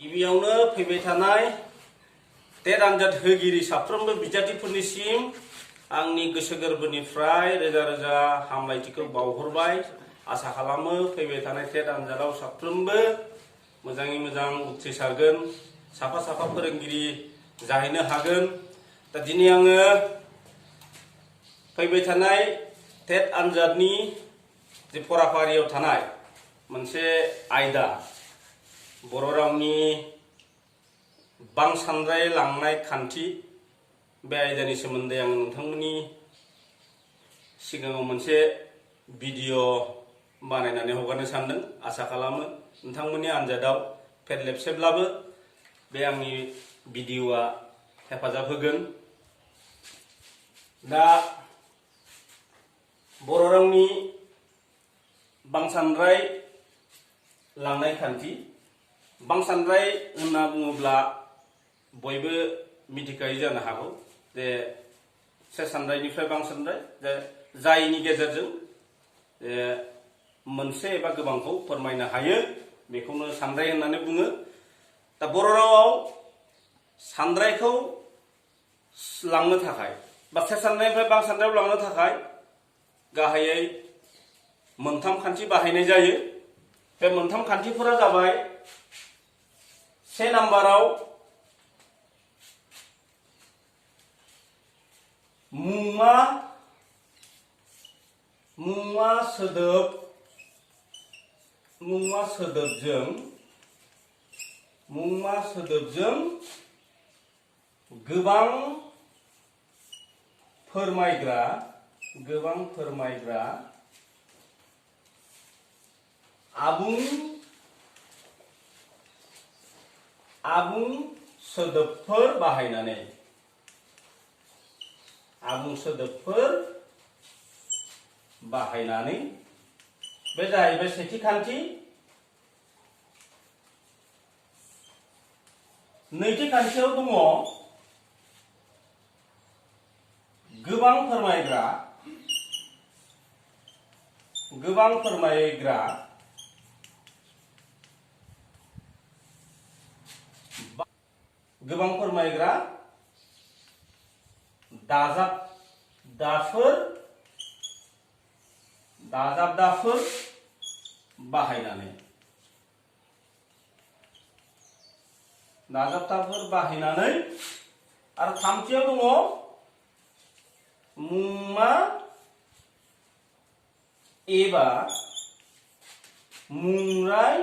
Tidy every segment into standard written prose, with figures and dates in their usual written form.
गिबियावनो फैबाय थानाय टेट आनजाद होगिरि साफ्रोमबो बिजाथिफोरनिसिम आंनि गोसो गोरबोनिफ्राय रोजा रोजा हामलायथिखौ बावहरबाय। आसा खालामो फैबाय थानाय टेट आनजादाव साफ्रोमबो मोजाङै मोजां उथ्रिसारगोन, साफा साफा फोरोंगिरि जाहैनो हागोन। दा दिनै आङो फैबाय थानाय टेट आनजादनि जे फराफारियाव थानाय मोनसे आयदा बर' रावनि बांसानद्राय लांनाय खान्थि, बे आयदानि सोमोन्दै आं नोंथांमोननि सिगाङाव मोनसे भिडिअ बानायनानै हगारनो सानदों। आसा खालामो नोंथांमोननि आनजादाव फेरलेबसेब्लाबो बे आंनि भिडिअआ हेफाजाब होगोन। दा बर' रावनि बांसानद्राय लांनाय खान्थि, बांसानद्राय होनना बुङोब्ला बयबो मिथिखायो जानो हागौ जे से सानद्रायनिफ्राय बांसानद्राय, जे जायनि गेजेरजों मोनसे एबा गोबांखौ फोरमायनो हायो बेखौनो सानद्राय होननानै बुङो। दा बर' रावाव सानद्रायखौ लांनो थाखाय बा से सानद्रायनिफ्राय बांसानद्रायाव लांनो थाखाय गाहायै मोनथाम खान्थि बाहायनाय जायो। बे मोनथाम खान्थिफोरा जाबाय, से नाम्बाराव मुंमा सोदोबजों गोबां फोरमायग्रा आबुं सोदोबफोर बाहायनानै बे जाहैबाय सेथि खान्थि। नैथि खान्थियाव दङ गोबां फोरमायग्रा दाजाबदाफोर बाहायनानै आरो थामथियाव दङ मुंमा एबा मुंराय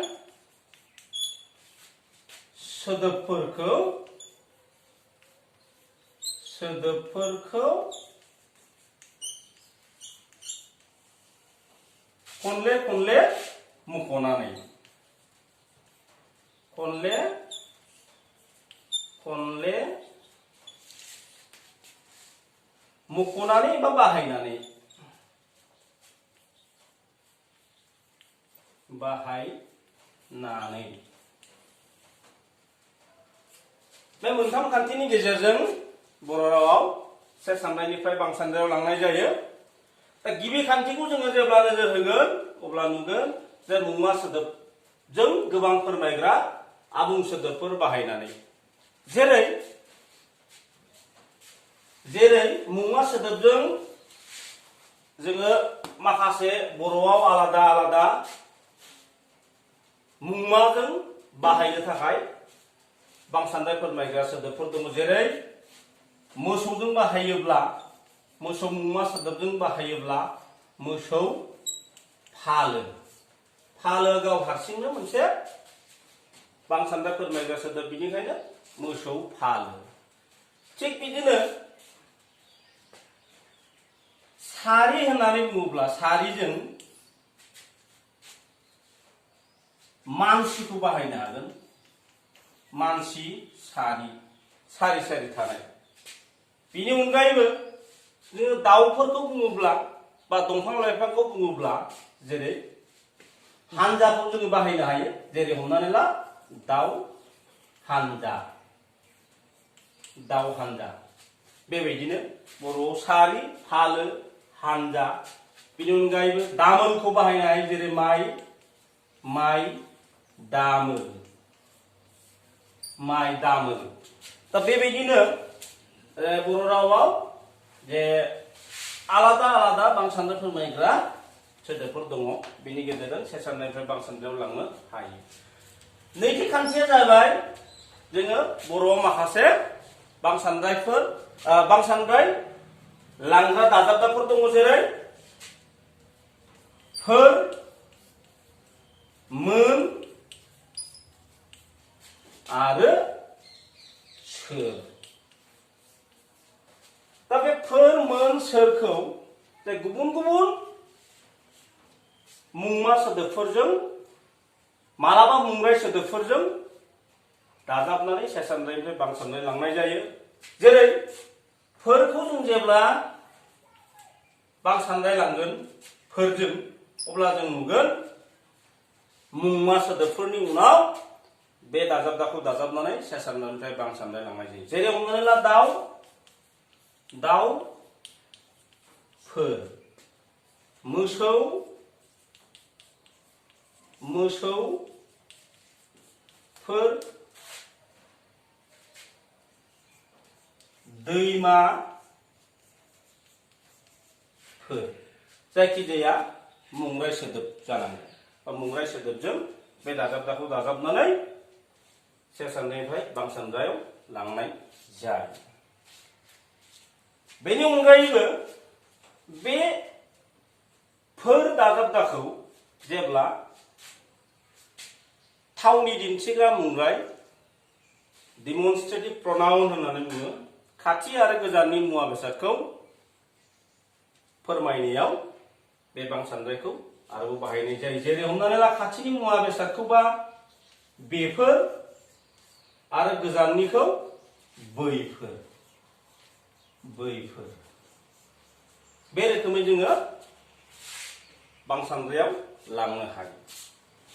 सोदोबफोरखौ खनले मुंख'नानै बा बाहायनानै बे मोनथाम खान्थिनि गेजेरजों बर' रावाव से सानद्रायनिफ्राय बांसानद्रायाव लांनाय जायो। दा गिबि खान्थिखौ जोङो जेब्ला नोजोर होगोन अब्ला नुगोन जे मुंमा सोदोबजों गोबां फोरमायग्रा आबुं सोदोबफोर बाहायनानै, जेरै मुंमा सोदोबजों जोङो माखासे बर'आव आलादा आलादा मुंमाजों बाहायनो थाखाय बांसानद्राय फोरमायग्रा सोदोबफोर दङ। जेरै मोसौजों बाहायोब्ला, मोसौ मुंमा सोदोबजों बाहायोब्ला मोसौ फालो गाव हारसिंनो मोनसे बांसानद्राय फोरमायग्रा सोदोब, बिनिखायनो मोसौ फालो। थिग बिदिनो सारि होननानै बुङोब्ला, सारिजों मानसिखौ बाहायनो हागोन। मानसि, सारि थानाय। बिनि अनगायैबो जोङो दाउफोरखौ बुङोब्ला बा दंफां लाइफांखौ बुङोब्ला जेरै हानजाखौ जोङो बाहायनो हायो। जेरै हमनानै ला दाउ हानजा, बेबायदिनो बर'आव सारि, फालो, हानजा। बिनि अनगायैबो दामोलखौ बाहायनो हायो। जेरै माइ दामोल। माइ दामो दा बेबायदिनो बर' रावाव जे आलादा आलादा बांसानद्राय फोरमायग्रा सोदोबफोर दङ बेनि गेजेरजों से सानद्रायनिफ्राय बांसानद्रायाव लांनो हायो नैथि खान्थिया जाबाय जोङो बर'आव माखासे बांसानद्राय लांग्रा दाजाबदाफोर दङ जेरै फोर मोन आरो सोर दा बे फोर मोन सोरखौ गुबुन गुबुन मुंमा सोदोबफोरजों मालाबा मुंराय सोदोबफोरजों दाजाबनानै से सानद्रायनिफ्राय बांसानद्राय लांनाय जायो जेरै फोरखौ जों जेब्ला बांसानद्राय लांगोन फोरजों अब्ला जों नुगोन मुंमा सोदोबफोरनि उनाव बे दाजाबदाखौ दाजाबनानै से सानद्रायनिफ्राय बांसानद्राय लांनाय जायो जेरै हमनानै ला दाउ फोर मोसौफोर दैमाफोर जायखिजाया मुंराय सोदोब जानांगोन बा मुंराय सोदोबजों बे दाजाबदाखौ दाजाबनानै से सानद्रायनिफ्राय बांसानद्रायाव लांनाय जायो बेनि अनगायैबो बे फोर दाजाबदाखौ जेब्ला थावनि दिन्थिग्रा मुंराय डिमनस्ट्रेटिभ प्रनाउन होननानै बुङो खाथि आरो गोजाननि मुवा बेसादखौ फोरमायनायाव बे बांसानद्रायखौ आरोबाव बाहायनाय जायो जेरै हमनानै ला खाथिनि मुवा बेसादखौबा बेफोर आरो गोजाननिखौ बैफोर बे रोखोमै जोङो बांसानद्रायाव लांनो हायो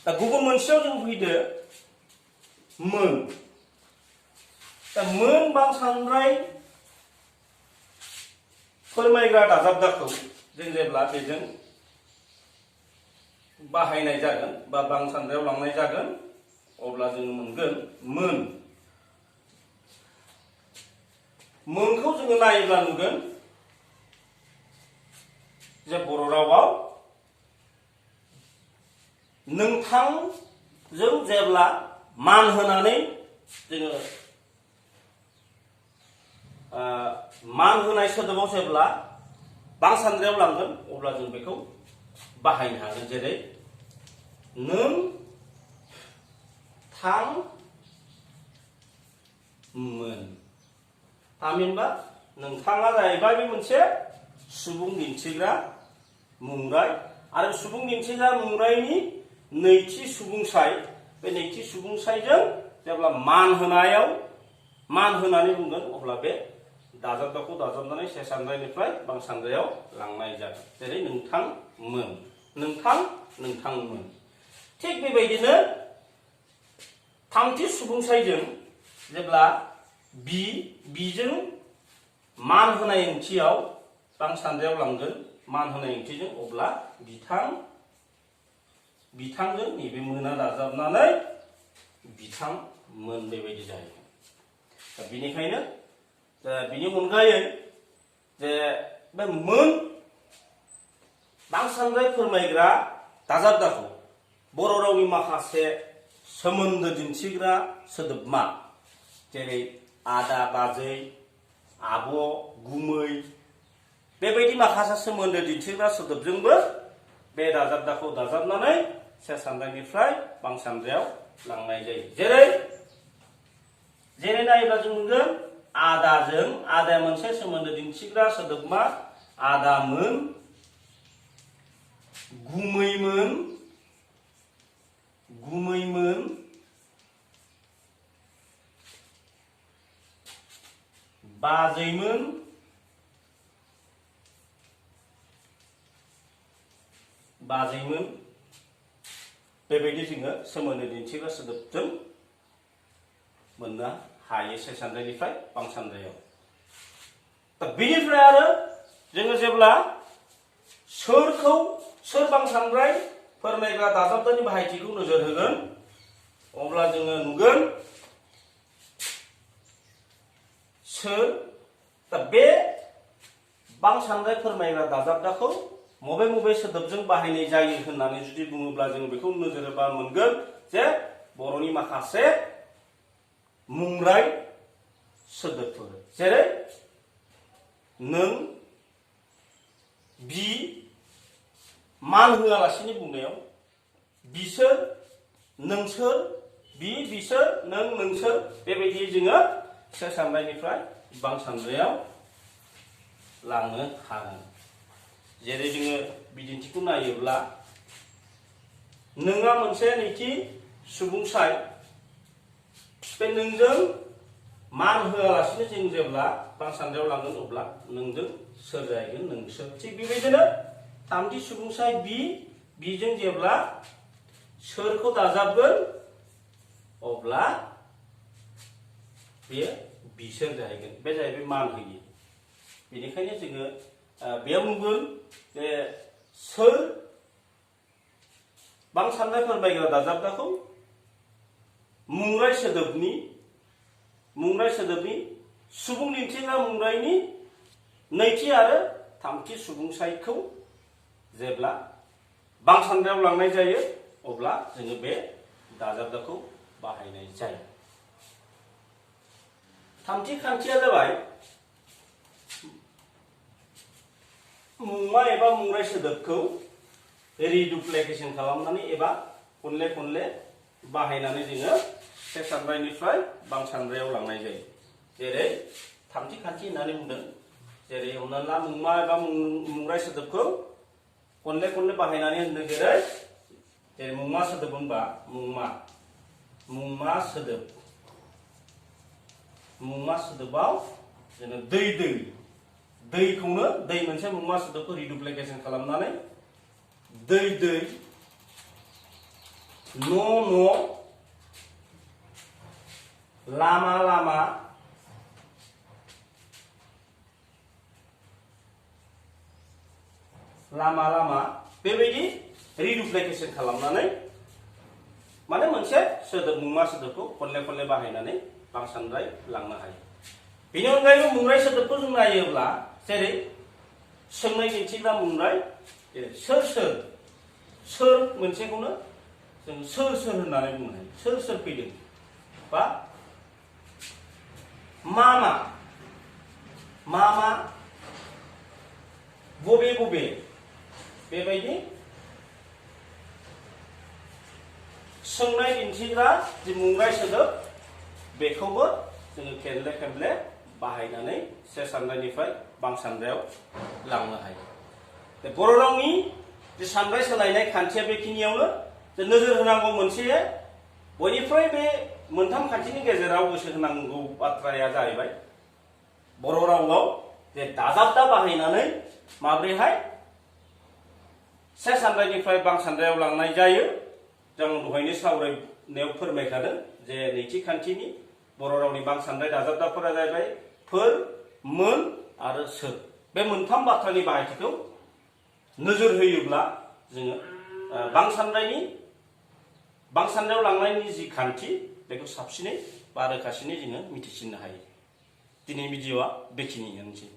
दा गुबुन मोनसेयाव जों फैदो मोन दा मोन बांसानद्राय फोरमायग्रा दाजाबदाखौ जों जेब्ला बेजों बाहायनाय जागोन बा बांसानद्रायाव लांनाय जागोन अब्ला जों मोनगोन मोनखौ जोङो नायोब्ला नुगोन जे बर' रावाव नोंथांजों जेब्ला मान होनानै जोङो मान होनाय सोदोबाव जेब्ला बांसानद्रायाव लांगोन अब्ला जों बेखौ बाहायनो हागोन जेरै नों थां मोन थामहिनबा नोंथाङा जाहैबाय बे मोनसे सुबुं दिन्थिग्रा मुंराय आरो सुबुं दिन्थिग्रा मुंरायनि नैथि सुबुंसाय बे नैथि सुबुंसायजों जेब्ला मान होनानै बुंगोन अब्ला बे दाजाबदाखौ दाजाबनानै से सानद्रायनिफ्राय बांसानद्रायाव लांनाय जागोन जेरै नोंथांमोन थिग बेबायदिनो थामथि सुबुंसायजों जेब्ला बिजों मान होनाय ओंथियाव बांसानद्रायाव लांगोन मान होनाय ओंथिजों अब्ला बिथांजों नैबे मोना दाजाबनानै बिथांमोन बेबायदि जायो दा बेनिखायनो बिनि अनगायै जे बे मोन बांसानद्राय फोरमायग्रा दाजाबदाखौ बर' रावनि माखासे सोमोन्दो दिन्थिग्रा सोदोबमा जेरै आदा बाजै आब' गुमै बेबायदि माखासे सोमोन्दो दिन्थिग्रा सोदोबजोंबो बे दाजाबदाखौ दाजाबनानै से सानद्रायनिफ्राय बांसानद्रायाव लांनाय जायो जेरै नायोब्ला जों मोनगोन आदाया मोनसे सोमोन्दो दिन्थिग्रा सोदोबमा आदामोन गुमैमोन बाजैमोन बेबायदि जोङो सोमोन्दो दिन्थिग्रा सोदोबजों मोननो हायो से सानद्रायनिफ्राय बांसानद्रायाव दा बेनिफ्राय आरो जोङो जेब्ला सोर बांसानद्राय फोरमायग्रा दाजाबदानि बाहायथिखौ नोजोर होगोन अब्ला जोङो नुगोन सोर दा बे बां सानद्राय फोरमायग्रा दाजाबदाखौ मबे मबे सोदोबजों बाहायनाय जायो होननानै जुदि बुङोब्ला जों बेखौ नोजोर होबा मोनगोन जे बर'नि माखासे मुंराय सोदोबफोर जेरै नों बि मान होआलासिनो बुंनायाव बिसोर नोंसोर बि बिसोर नों नोंसोर बेबायदि जोङो से सानद्रायनिफ्राय बां सानद्रायाव लांनो हागोन। जेरै जोङो बिदिन्थिखौ नायोब्ला नोंआ मोनसे नैथि सुबुंसाय बे नोंजों मान होआलासिनो जों जेब्ला बां सानद्रायाव लांगोन अब्ला नोंजों सोर जाहैगोन नोंसोर थिग बेबायदिनो थामथि सुबुंसाय बिजों जेब्ला सोरखौ दाजाबगोन अब्ला बेयो बिसोर जाहैगोन बे जाहैबाय मान होयि बेनिखायनो जोङो बेयाव नुगोन जे सोर बां सानद्राय फोरमायग्रा दाजाबदाखौ मुंराय सोदोबनि सुबुं दिन्थिग्रा मुंरायनि नैथि आरो थामथि सुबुंसायखौ जेब्ला बां सानद्रायाव लांनाय जायो अब्ला जोङो बे दाजाबदाखौ बाहायनाय जायो। थामथि खान्थिया जाबाय मुंमा एबा मुंराय सोदोबखौ रिडुप्लिकेशन खालामनानै एबा खनले खनले बाहायनानै जोङो से सानद्रायनिफ्राय बां सानद्रायाव लांनाय जायो। जेरै थामथि खान्थि होननानै बुंदों जेरै हमनानै ला मुंमा एबा मुंराय सोदोबखौ खनले खनले बाहायनानै होनदों जेरै मुंमा सोदोब होनबा मुंमा सोदोबाव जोङो दैखौनो दै मोनसे मुंमा सोदोबखौ रिडुप्लिकेशन खालामनानै दै न' लामा बेबायदि रिडुप्लिकेशन खालामनानै माने मोनसे सोदोब मुंमा सोदोबखौ खनले खनले बाहायनानै बां सानद्राय लांनो हायो। बेनि अनगायैबो मुंराय सोदोबखौ जों नायोब्ला जेरै सोंनाय दिन्थिग्रा मुंराय सोर मोनसेखौनो जों सोर होननानै बुंनो हायो सोर फैदों बा मा बबे बेबायदि सोंनाय दिन्थिग्रा जि मुंराय सोदोब बेखौबो जोङो खेबले बाहायनानै से सानद्रायनिफ्राय बां सानद्रायाव लांनो हायो। बर' रावनि जे सानद्राय सोलायनाय खान्थिया बेखिनियावनो नोजोर होनांगौ मोनसे बयनिफ्राय बे मोनथाम खान्थिनि गेजेराव गोसो होनांगौ बाथ्राया जाहैबाय बर' रावाव जे दाजाबदा बाहायनानै माब्रैहाय से सानद्रायनिफ्राय बां सानद्रायाव लांनाय जायो। जों दहायनो सावरायनायाव फोरमायखादों जे नैथि खान्थिनि बर' रावनि बां सानद्राय दाजाबदाफोरा जाहैबाय फोर मोन आरो सोर बे मोनथाम बाथ्रानि बाहायथिखौ नोजोर होयोब्ला जोङो बां सानद्रायाव लांनायनि जि खान्थि बेखौ साबसिनै बा रोखासिनै जोङो मिथिसिननो हायो। दिनै भिडिअआ बेखिनियानोसै।